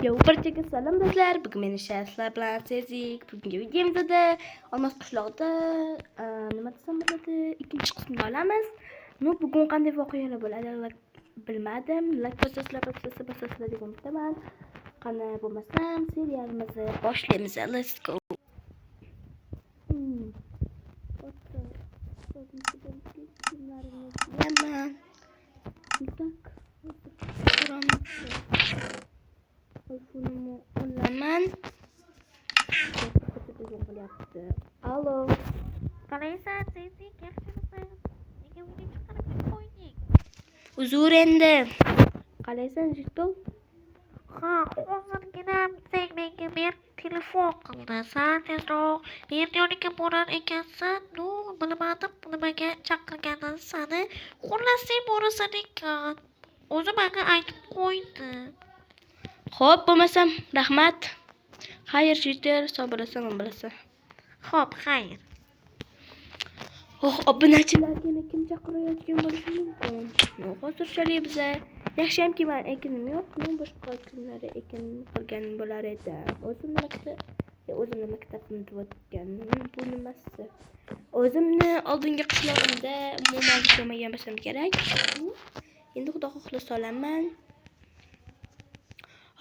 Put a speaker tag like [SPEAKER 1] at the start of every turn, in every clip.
[SPEAKER 1] Yo, barchaga salom do'stlar. Bugun meni sizlar bilan Sezik. Bugungi videomizda Olmos qishlog'ida nima desam bo'ladi, ikkinchi qismini olamiz. Ну, bugun qanday voqealar bo'ladi, bilmadim. Like bosasizlar, bosasizlar, bosasizlar degan umiddaman. Qani bo'lmasam serialimizni boshlaymiz. Let's go. What the? Kiyimlarimni kiyaman. Так. Ko'ramiz. iPhone'imni olaman. Telefon qilyapti. Allo.
[SPEAKER 2] Qalaysan, Sezik, yaxshimisan? Nega video chiqarib qo'yding?
[SPEAKER 1] Uzr endi. Qalaysan, Jitol?
[SPEAKER 2] Ha, hozirgina sen menga mer telefon qildi. San tezroq mer yoniga borar ekansan. Ну, bilmadim nimaga chaqirganini sani. Xullas, sen borasan ekan. O'zi menga aytib qo'ydi.
[SPEAKER 1] Xo'p, bo'lmasam, rahmat. Xayr, Jitter, sog' bo'lasan, omon bo'lasan.
[SPEAKER 2] Xo'p, xayr.
[SPEAKER 1] Oh, obunachilar yana kim chaqirayotgan bo'lishi mumkin? Ну, hozirchalik biza yaxshiyamki man ekinim yo'q. Men boshqa kunlari ekin qilgan bo'lar edim. O'zimni maktab, o'zimni maktabim deyotganim bu nimasi? O'zimni oldingi qishlog'imda umuman solmagan bo'lsam kerak. Endi Xudo xohlasa solaman.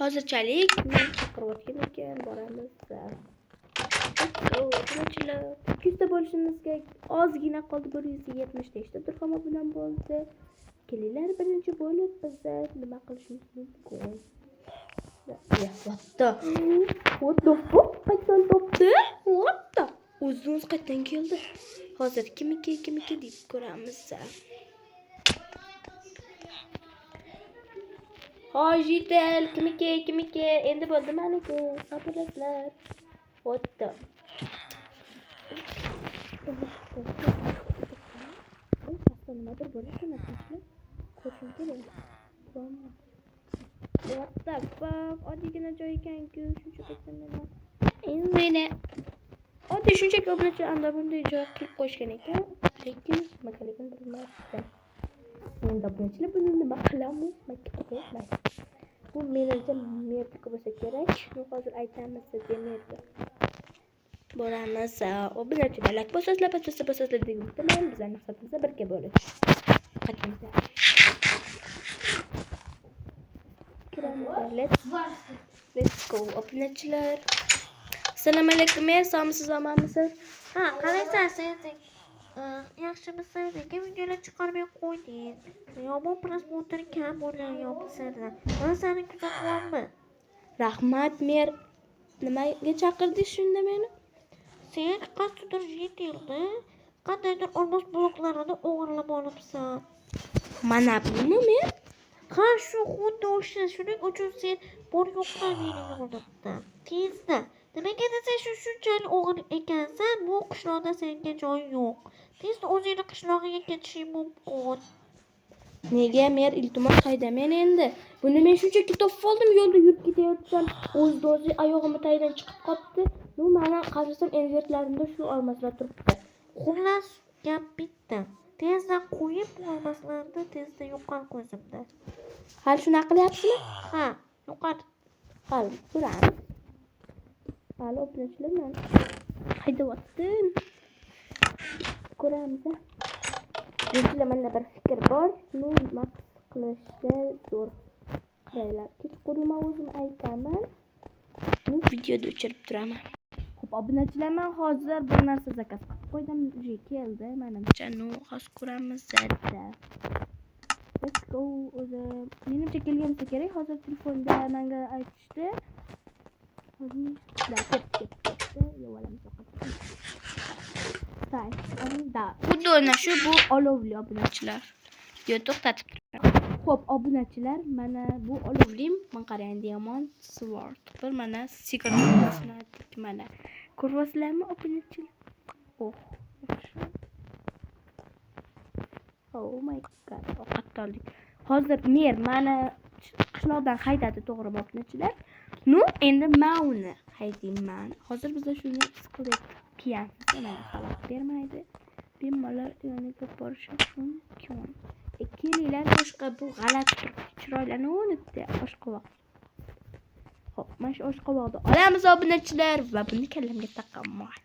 [SPEAKER 1] Hozirchalik men chaqirayotgan ekan, boramiz. Let's go, obunachilar. 200 ta bo'lishimizga ozgina qoldi, 170 nechtadir ham obunam bo'ldi. Kelinglar, birinchi bo'lib biza nima qilishimiz mumkin? Ya, what the? What the fuck? Qayerdan topdi? What the? O'zi qayerdan keldi? Hozir kimniki, kimniki deb ko'ramiz. Hoy, Jitel, kimniki, kimniki? Endi bo'ldi maniki. Sog' bo'lasizlar. What the? Pastda nimadir bor ekan, tinchlik. Ko'rishim kerak. What the fuck? Oddiygina joy ekan-ku, shuncha paytdan nima? Endi oddiy shunchaki obunachi anda bunday joy qilib qo'yishgan ekan, lekin nimagaligini bilmasdim. Endi obunachilar buni nima qilamiz? Bu menimcha merniki bo'lsa kerak. Ну, hozir aytamiz sizga merga. Boramiz. Obunachilar like bosasizlar, bosasizlar, bosasizlar degan umiddaman. Bizlarning maqsadimiz birga bo'lish. Qachonda? Kiramiz. Let's go, obunachilar. Assalomu alaykum, men sog'misiz, omonmisiz?
[SPEAKER 2] Ha, qalaysan, Sezik? Yaxshimisan? Nega videolar chiqarmay qo'yding? Yomon просмотр kam bo'lyapti. Man seni kuzatyapman.
[SPEAKER 1] Rahmat, mer. Nimaga chaqirdingiz shunda meni?
[SPEAKER 2] Sen qaysidir Jitelni qandaydir olmos bloklarini o'g'irlab olibsan.
[SPEAKER 1] Mana buni men?
[SPEAKER 2] Ha, shu xuddi o'sha. Shuning uchun sen bor yo'qdan mening oldimda. Tezda. Nimaga desa shu shunchalik o'g'ri ekansan, bu qishloqda senga joy yo'q. Tezda o'zingni qishlog'ingga ketishing mumkin.
[SPEAKER 1] Nega mer, iltimos hayda men endi. Buni men shunchaki topib oldim, yo'lda yurib ketayotsam, o'zidan o'zi oyog'imni tagidan chiqib qolibdi. Ну, mana qarasam invertlarimda shu olmoslar turibdi.
[SPEAKER 2] Xullas, gap bitta. Tezda qo'yib bu olmoslarni tezda yo'qol ko'zimdan.
[SPEAKER 1] Hali shunaqa qilyapsizmi?
[SPEAKER 2] Ha, yo'qol.
[SPEAKER 1] Hali ko'ramiz. Hali obunachilar mani haydayapti. Ko'ramiz. Obunachilar, menda bir fikr bor. Ну, nima qilishda zo'r. Qaranglar, kechqurun man o'zim aytaman. Ну, videoda o'chirib turaman. Xo'p, obunachilar, men hozir bir narsa zakaz qilib qo'ydim. Уже keldi menimcha. Ну, hozir ko'ramiz. Let's go. O'zi menimcha kelgan bo'lsa kerak. Hozir telefonda menga aytishdi. Hozir da ketdi, ketdi. Yeb olamiz ovqat. Так, da. Xuddi ana shu bu olovli obunachilar. Video to'xtatib turaman. Xo'p, obunachilar, mana bu olovlim. Men qarang, diamond sword. Bir mana secret mana. Ko'ryapsizlarmi obunachilar? Oh, yaxshi. Oh my god, ovqat oldik. Hozir mer mani qishloqdan haydadi, to'g'rimi obunachilar? Ну, endi men uni haydayman. Hozir biza shuni qilib kiyamiz. Mana xalaqit bermaydi. Bemalol yoniga borishim mumkin. Kelinglar, boshqa bu g'alati chiroylarni unutdi boshqa vaqt. Xo'p, mana shu oshqovoqni olamiz obunachilar va buni kallamga taqaman.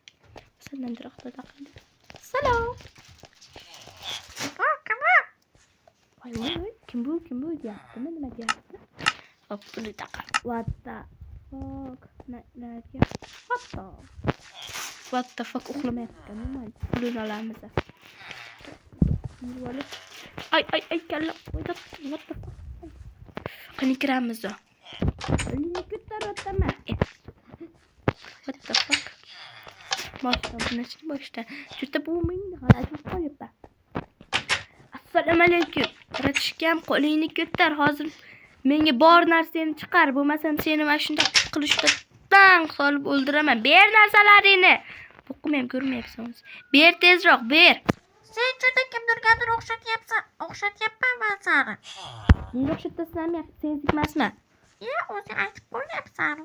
[SPEAKER 1] Sandan daraxtda taqadi. Salom. Voy voy voy, kim bu, kim bu deyaptimi, nima deyapti? Hop, buni taqam. What the fuck? Narga? What the? What the fuck, uxlamayapti. Nima? Pulini olamiz. Ay ay ay, kalla. What the fuck? Qani kiramiz. Qo'lini ko'taryapman. What the fuck? Boshda obunachi, boshda. Juda bu menga g'alati qo'yibdi. Assalomu alaykum. Братишка m, qo'lingni ko'tar. Hozir menga bor narsangni chiqar. Bo'lmasam seni mana shundoq qilishda tang solib o'ldiraman. Ber narsalaringni. O'qimay ko'rmayapsan. Ber tezroq, ber.
[SPEAKER 2] Sen juda kimdirgadir o'xshatyapsan. O'xshatyapman man seni.
[SPEAKER 1] Menga o'xshatasanmi? Senzik emasman.
[SPEAKER 2] Ya, o'zing aytib qo'yyapsan.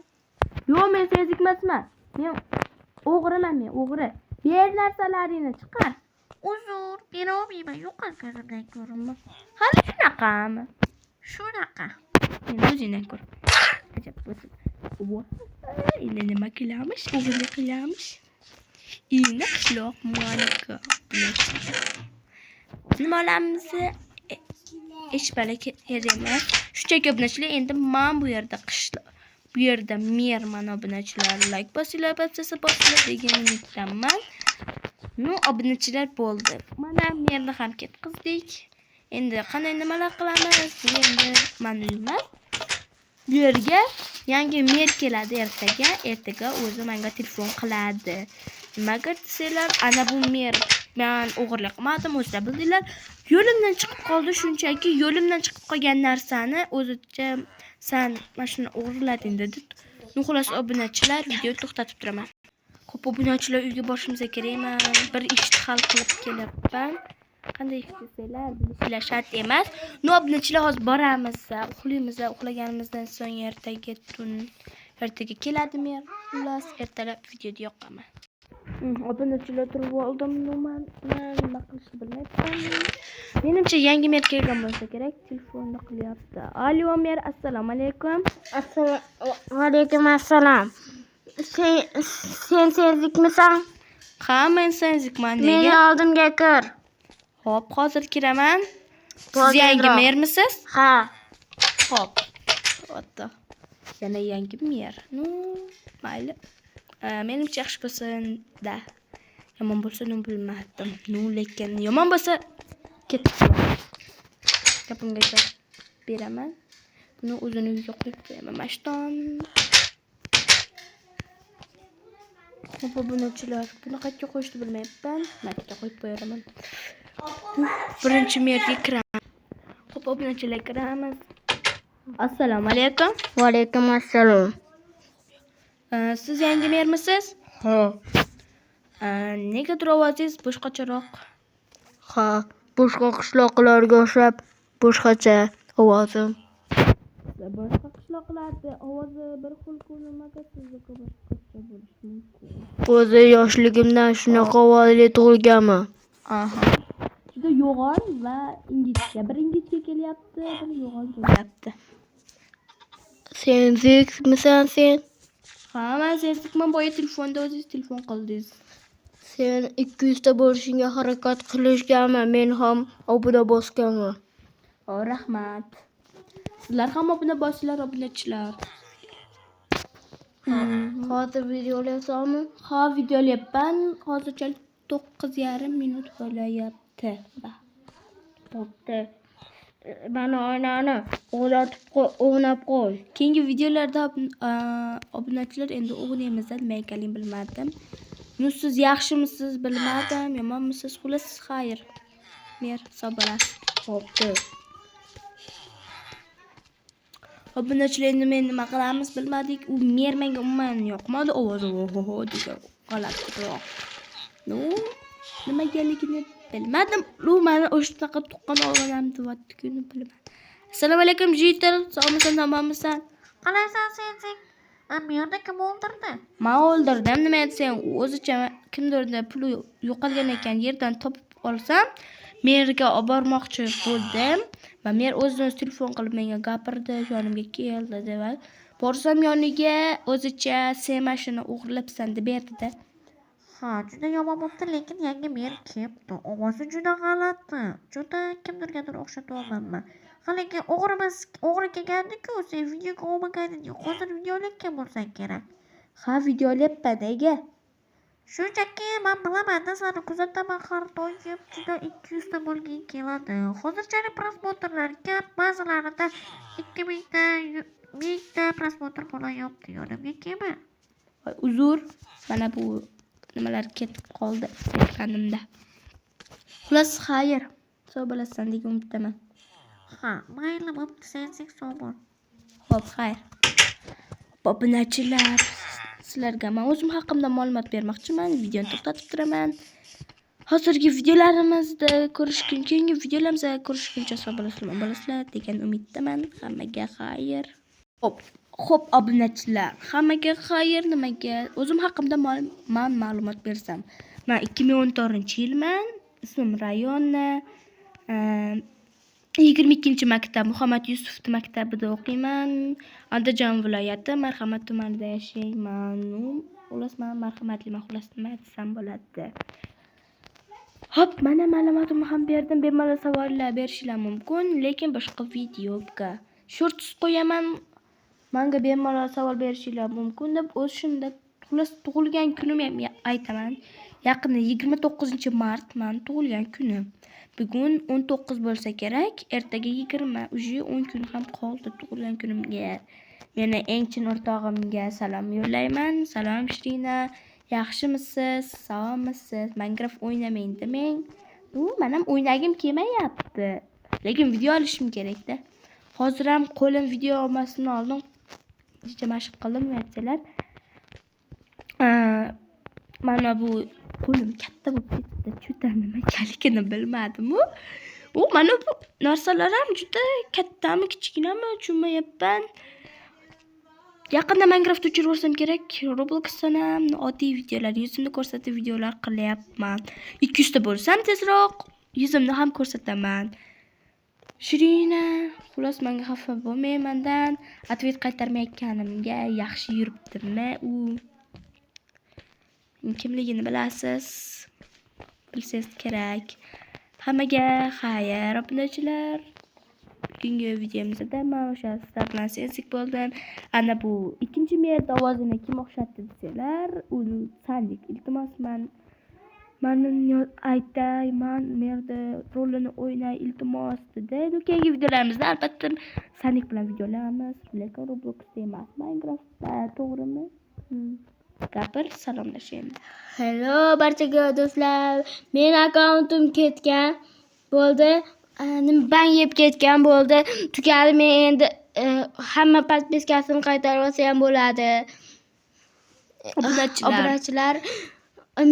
[SPEAKER 1] Yo'q, men senzik emasman. Men o'g'riman, men o'g'ri. Ber narsalaringni chiqar.
[SPEAKER 2] Uzr, berolmayman. Yo'qol ko'zimdan ko'rinma.
[SPEAKER 1] Hali shunaqami?
[SPEAKER 2] Shunaqa.
[SPEAKER 1] Endi o'zingdan ko'r. Ajab bo'lsin. Voy, endi nima qilamiz? O'g'irlik qilamiz. Endi qishloq malika. Nima olamiz? Hech bala kerak emas. Shunchaki obunachilar, endi men bu yerda qishloq, bu yerda merman obunachilar. Like bosinglar, подписка bosinglar degan umiddaman. Ну, obunachilar bo'ldi. Mana merni ham ketqizdik. Endi qanday nimalar qilamiz? Bu endi mani uyim. Bu yerga yangi mer keladi ertaga. Ertaga o'zi menga telefon qiladi. Nimaga desanglar, ana bu mer men o'g'irlik qilmadim, o'zlar bildinglar. Yo'limdan chiqib qoldi shunchaki, yo'limdan chiqib qolgan narsani o'zicha san mana shuni o'g'irlading dedi. Ну, xullas obunachilar, video to'xtatib turaman. Xo'p, obunachilar, uyga borishimiz kerakmi? Bir ishni hal qilib kelyapman. Qanday ish desanglar, bilishinglar shart emas. Ну, obunachilar, hozir boramiz, uxlaymiz, uxlaganimizdan so'ng ertaga tun, ertaga keladi mer. Xullas, ertalab videoda yoqaman. Obunachilar, turib oldim, man nima qilishni bilmayapman. Menimcha yangi mer kelgan bo'lsa kerak, telefonni qilyapti. Alo mer, assalomu alaykum.
[SPEAKER 3] Assalomu alaykum assalom. Sen senzikmisan?
[SPEAKER 1] Ha, men senzikman,
[SPEAKER 3] Meni
[SPEAKER 1] nega?
[SPEAKER 3] oldimga kir.
[SPEAKER 1] Xo'p, hozir kiraman. Siz
[SPEAKER 3] Tezroq.
[SPEAKER 1] yangi mermisiz?
[SPEAKER 3] Ha.
[SPEAKER 1] Xo'p. What? Yana yangi mer. Ну, mayli. Menimcha yaxshi bo'lsin-da. Yomon bo'lsa, ну, bilmadim. Ну, lekin yomon bo'lsa ketib gapimga javob beraman. Buni o'zini uyiga qo'yib qo'yaman. Mashton. Xo'p, obunachilar, buni qayerga qo'yishni bilmayapman. Mana qo'yib qo'yaman. Birinchi merga kiraman. Xo'p, obunachilar, kiramiz. Assalomu alaykum.
[SPEAKER 3] Va alaykum assalom.
[SPEAKER 1] Siz yangi mermisiz?
[SPEAKER 3] Ha.
[SPEAKER 1] Negadir ovozingiz boshqacharoq.
[SPEAKER 3] Ha, boshqa qishloqlarga o'xshab boshqacha ovozim.
[SPEAKER 1] Boshqa qishloqlarda ovozi bir xil-ku, nimaga sizniki boshqacha bo'lishi mumkin?
[SPEAKER 3] O'zi yoshligimdan shunaqa ovozli tug'ilganman.
[SPEAKER 1] Aha. Juda yo'g'on va ingichka. Bir ingichka kelyapti, bir yo'g'on kelyapti.
[SPEAKER 3] Senzikmisan sen?
[SPEAKER 1] Ha, men senzikman, boya telefonda o'zingiz telefon qildingiz.
[SPEAKER 3] Sen 200 ta bo'lishingga harakat qilishganman, men ham obuna bosganman.
[SPEAKER 1] O, rahmat. Sizlar ham obuna bosinglar, obunachilar.
[SPEAKER 3] Hozir video olyapsanmi?
[SPEAKER 1] Ha, video olyapman. Hozircha 9,5 minut bo'layapti.
[SPEAKER 3] Bo'pti. Mana oynani o'ynatib qo'y, o'ynab qo'y.
[SPEAKER 1] Keyingi videolarda obunachilar endi o'g'naymiz, nima ekanligini bilmadim. Ну, siz yaxshimisiz bilmadim, yomonmisiz, xullas xayr. Mer, sog' bo'lasiz.
[SPEAKER 3] Bo'pti.
[SPEAKER 1] Obunachilar, endi men nima qilamiz bilmadik. U mer menga umuman yoqmadi. Ovozi oho degan g'alatiroq. Ну, nimagaligini bilmadim. U mani o'shanaqa tuqqan onam deyapti-ku, bilmadim. Assalomu alaykum, Jitel. Sog'misan, omonmisan?
[SPEAKER 2] Qalaysan senzik? Bu yerda kim o'ldirdi?
[SPEAKER 1] Men o'ldirdim. Nima desang, o'zicha kimdirda puli yo'qolgan ekan, yerdan topib olsam, merga olib bormoqchi bo'ldim. Va mer o'zidan o'zi telefon qilib menga gapirdi, yonimga keldi deb. Borsam yoniga o'zicha sen mashina o'g'irlabsan deb berdi-da.
[SPEAKER 2] Ha, juda yomon bo'pti, lekin yangi mer kelibdi. Ovozi juda g'alati. Juda kimdirgadir o'xshatyapmanman. Haligi o'g'rimiz o'g'ri kelgandi-ku, sen videoga olmagan eding. Hozir video olayotgan bo'lsang kerak.
[SPEAKER 1] Ha, video olyapman, nega?
[SPEAKER 2] Shunchaki men bilaman-da, seni kuzataman har doim. Juda 200 ta bo'lging keladi. Hozirchalik просмотр lar ko'p, ba'zilarida 2000 ta, 1000 ta просмотр bo'layapti. Yonimga kelma.
[SPEAKER 1] Voy, uzr. Mana bu nimalar ketib qoldi ekranimda. Xullas, xayr. Sog' bo'lasan degan umiddaman.
[SPEAKER 2] Ha, mayli bo'pti, sensiz sog' bo'l.
[SPEAKER 1] Xo'p, xayr. Obunachilar, sizlarga men o'zim haqimda ma'lumot bermoqchiman. Videoni to'xtatib turaman. Hozirgi videolarimizda ko'rishguncha, keyingi videolarimizda ko'rishguncha sog' bo'lasizlar, bo'lasizlar degan umiddaman. Hammaga xayr. Xo'p, xo'p obunachilar, hammaga xayr. Nimaga o'zim haqimda man ma'lumot bersam. Men 2014-yilman. Ismim Rayona. 22-maktab Muhammad Yusuf maktabida o'qiyman. Andijon viloyati Marhamat tumanida yashayman. Xullas, man marhamatliman, xullas nima desam bo'ladi. Hop, mana ma'lumotimni ham berdim. Bemalol savollar berishinglar mumkin, lekin boshqa videoga shorts qo'yaman. Manga bemalol savol berishinglar mumkin deb o'z shunda xullas tug'ilgan kunim ham aytaman. Yaqinda 29-mart man tug'ilgan kunim. Bugun 19 bo'lsa kerak, ertaga 20, уже 10 kun ham qoldi tug'ilgan kunimga. Meni eng chin o'rtog'imga salom yo'llayman. Salom Shirina, yaxshimisiz? Sog'misiz? Minecraft o'ynamang demang. Bu men ham o'ynagim kelmayapti. Lekin video olishim kerak-da. Hozir ham qo'lim video olmasdan oldin kecha mashq qildim, aytsalar. Mana bu qo'lim katta bo'lib ketdi. Juda nimagaligini bilmadim-u. U mana bu narsalar ham juda kattami, kichkinami tushunmayapman. Yaqinda Minecraft o'chirib yuborsam kerak. Robloxdan ham oddiy videolar, yuzimni ko'rsatib videolar qilyapman. 200 ta bo'lsam tezroq yuzimni ham ko'rsataman. Shirina, xullas menga xafa bo'lmang mendan. Ответ qaytarmayotganimga yaxshi yuribdimi u? Kimligini bilasiz. Bilsangiz kerak. Hammaga xayr, obunachilar. Bugungi videomizda men o'sha sizlar bilan sensik bo'ldim. Ana bu ikkinchi mer ovozini kim o'xshatdi desanglar, uni Sandik. Iltimos, man mani aytay, man merda rolini o'ynay, iltimos dedi. Keyingi videolarimizda albatta Sanik bilan videolarimiz, lekin Robloxda emas, Minecraftda, to'g'rimi? Gapir, salomlash endi.
[SPEAKER 3] Hello barchaga do'stlar. Meni akkauntim ketgan bo'ldi. Nima ban yeb ketgan bo'ldi. Tugadi, men endi hamma подписка sini qaytarib olsa ham bo'ladi.
[SPEAKER 1] Obunachilar.
[SPEAKER 3] Obunachilar,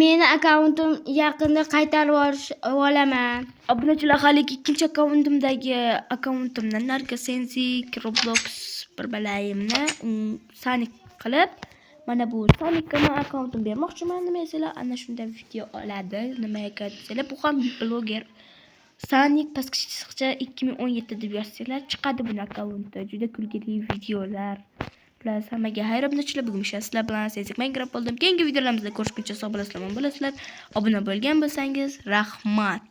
[SPEAKER 3] meni akkauntim yaqinda qaytarib olaman.
[SPEAKER 1] Obunachilar, haligi ikkinchi akkauntimdagi akkauntimni Narga Senzik Roblox bir balayimni Sanik qilib, mana bu Sanikka man akkauntimni bermoqchiman. Nima desanglar, ana shunda video oladi. Nimaga desanglar, bu ham bloger. Sanik pastki chiziqcha 2017 deb yozsanglar chiqadi buni akkaunti. Juda kulgili videolar. Xullas, hammaga xayr obunachilar. Bugun o'sha sizlar bilan Senzik Minecraft bo'ldim. Keyingi videolarimizda ko'rishguncha sog' bo'lasizlar, omon bo'lasizlar. Obuna bo'lgan bo'lsangiz, rahmat.